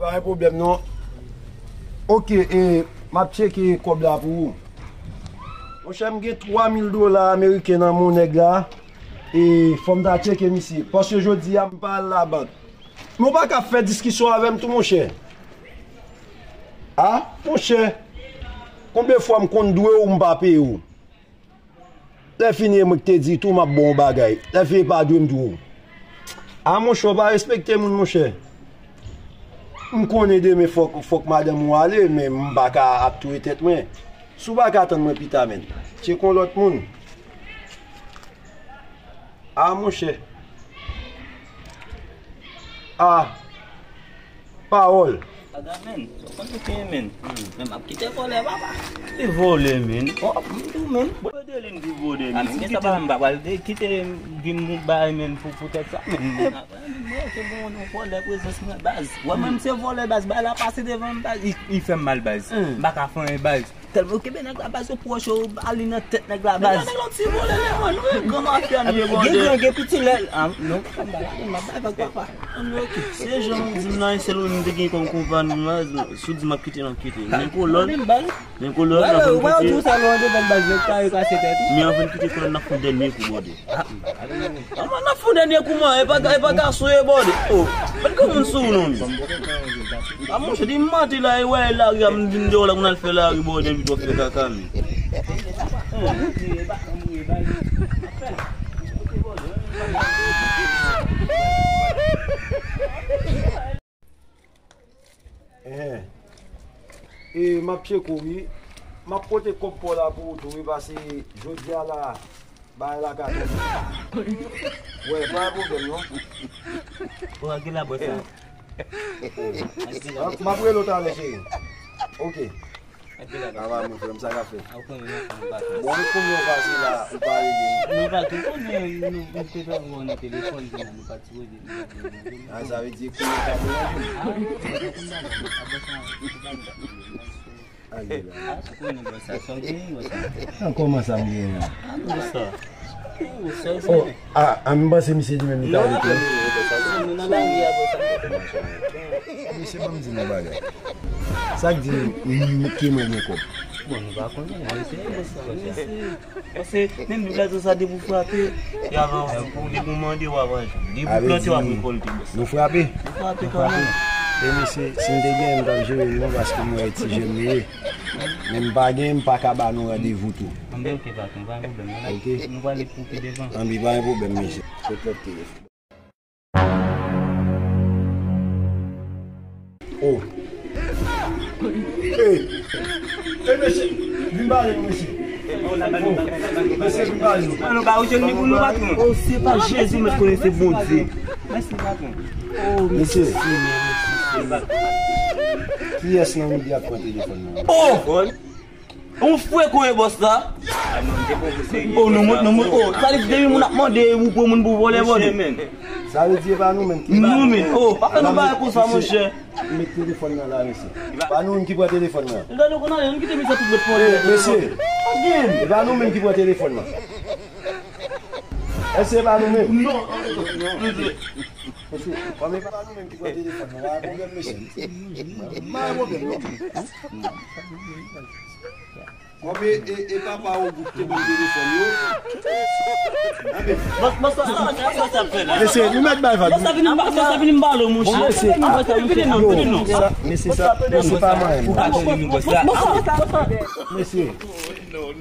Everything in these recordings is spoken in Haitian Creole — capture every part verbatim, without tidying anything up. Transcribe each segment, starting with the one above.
Pa gen pwoblèm non. Oke, e, m ap tcheke kòb la pou ou. Monchè, m gen twa mil dola ameriken nan men nèg la. E fò m ta tcheke misye. Paske jodi a, m pa al labank. Men w pa ka fè diskisyon avè m tou, monchè. A, monchè. Konbyen fwa m konn dwe w, m pa peye w? Lè fini, e mwen ki te di tou, m ap ba w yon bagay. Lè fini, pa dwe m tou. A, monchè, w pa respekte moun, monchè. M konnen demen fòk, fòk madanm ou ale, men m pa ka ap touye tèt mwen. Si w pa ka tann mwen pita, menn. Tcheke yon lòt moun. A, monchè. A. Pawòl. Aga, menn, sa w konn ki ye, menn. Men m ap kite vòlè, papa. Kite vòlè, menn. Oh, m di w, menn. Bòde li m di vòlè, menn. A, men gen sa pa, m pa pral de, kite vin bay, menn, pou, pou tèt sa, menn. Mwen, se bon, nou vòlè prezans mwen, baz. Wè, mwen, m se vòlè, baz. Bay la pase devan m, baz. Li, li fè m mal, baz. M pa ka fè anyen, baz. Tèlman yo kenbe nèg la baz, yo pwòch, yo ale nan tèt nèg la baz. Nèg la, nèg la, ti vòlè, nèg mwen, nou e granmafya nou ye, bòdè. Gen gran, gen piti lè, a, non, m pa gade, m ap bay vag papa. Ann, oke. Se jan ou di m nan, se ou menm te gen kòm konpani, baz, si w di m ap kite, m ap kite. Men kolòn, men kolòn, n ap kite. Ou sa lwen de bèl baz, nèg kare kase tèt ou. Men anvan n kite kolòn, n ap fè yon dènye kou, bòdè. A, n ap fè yon dènye kou, man. E pa, e pa gason ye, bòdè. Oh, mèt granmoun sou ou, non, men. A, monchè, di m mati la, e wè lari a, m vin deyò la, moun al fè lari, bòdè, epi w ap fè kaka, men. Enhen. E m ap tcheke w, wi. M ap pote kòb pa w la pou ou tou, wi, paske jodi a la, bagay la ka tonbe. Wè, pa gen pwoblèm, non. Ou règle la, bòs la. M ap rele w talè, cheri. Oke. Ava, mon frè m, sa k ap fèt? Bon, e konbyen w pase la, ou pa rele m? Nou pa tou konnen, nou, nou te fè wè nan telefòn, nou pa ti rele. A, sa vle di, konnen w pa rele m? Ay, ay, ay. Nan kòman sa m genyen an? Oh, a, a, m panse misye li menm li ta rete. Misye ban m di nou bagay. Sa k di m, m, ke mwen gen kòb? Bon, nou pa konnen, nou eseye, bòs la, nou eseye. Paske menm Bib la di sa, depi w frape, y a, depi w mande, w ap rantre. Depi w plante, w ap rekòlte, bòs la. Nou frape? Nou frape kanmenm. E mesye, si m te genyen, m t ap jere nou, paske m wè e ti jèn nou ye. Men m pa gen, m pa ka ba nou randevou tou. Anben, oke, patwon, pa gen pwoblèm. Ok. Nou prale pou pi devan. Anben, pa gen pwoblèm, mesye. Sou tèt telefòn. Oh. Hey. Hey, mesye. Vin pale nou, mesye. Oh, mesye, vin pale nou. An, nou pa ou jwenn li pou nou, patwon. Oh, se pa Jezi, men konnen se Bondye. Mèsi, patwon. Oh, mesye. Kiyès nan nou ki ap pran telefòn nan? Oh! Yon fre konyen bòs la. Oh, non, mwen, non, mwen, oh, sa vle di depi moun ap mande ou pran moun pou vòlè, vòlè. Sa vle di e pa nou menm ki. Nou menm, oh, pa fè nou bagay konsa, monchè. Met telefòn nan la, mesye. Pa nou menm ki pran telefòn nan. Gade, nou konn ale, nou kite misye tout lòt vòlè. Mesye, e pa nou menm ki pran telefòn nan. Èske e pa nou menm? Non, non, non. Mesye, kòm e pa nou menm ki pran telefòn nan, pa gen pwoblèm, mesye. Pa gen pwoblèm, non. Bon, e, e, e papa Ogou ki te ban m telefòn yo. Anben. Bòs, bòs, sa, sa, sa, sa, sa fè la. Mesye, nou mèt bay vag. Bòs, sa vini m ba, bòs, sa vini m ba lo, monchè. Bon, mesye. Bòs, sa vini non, vini non. Sa, mesye, sa, mesye, pa manyen. Ou pa tande nou, bòs, la. Mesye,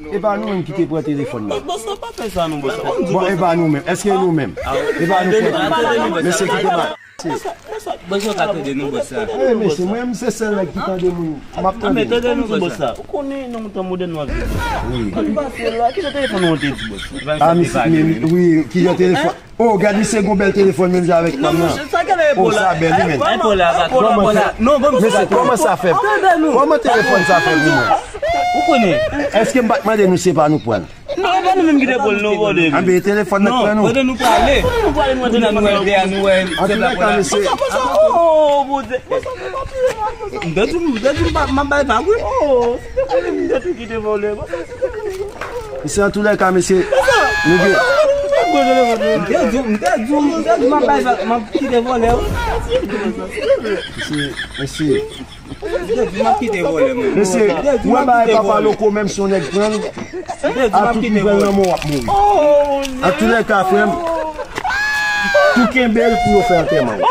e pa nou menm ki te pran telefòn nan. Bòs, bòs, sa pa fè sa, non, bòs. Bon, e pa nou menm. Èske e nou menm? E pa nou menm. Mesye, kite mal. Bòs, bòs, bòs, ou ka tande nou, bòs la. Eh, mesye, mwen, m se sèl nèg ki tande moun. M ap tande. Tande nou, bòs la. Ou konnen nan tan modèn nou ap viv. Wi. Kòman pase la? Ki jan telefòn ou te di, bòs la? Ah, misye, men, wi, ki jan telefòn? Oh, gad misye gon bèl telefòn menm jan avèk pam nan. Oh, sa bèl, wi, men. Kòman fè? Mesye, kòman sa fè? Kòman telefòn sa fè pou mwen? Ou konnen. Èske m pa t mande nou se pa nou pran? Non, e pa nou menm ki te pran l, non, bòdè. Anben, telefòn nan k pran nou. Non, bòdè, nou prale. Nou prale, nou antre nan nou wè dèyè, nou wè. An tou ka, mesye. Oh, bòdè. M te di, m te di, m pa, m ap bay vag, wi. Oh, si te konnen m te tou kite vòlè. Mesye, an tou ka, mesye, nou gen. M te di w, m te di w, m te di w m ap bay vag, m ap kite vòlè, wi. Mesye, mesye. M te di w m ap kite vòlè, mwen. Mesye, m te di w m ap kite vòlè. Papa Loko, menm si yon nèg pran l, a tout nivo l nan men w ap mouri. Antoulèka, frè m, tou kenbe l pou yo fè antèman w.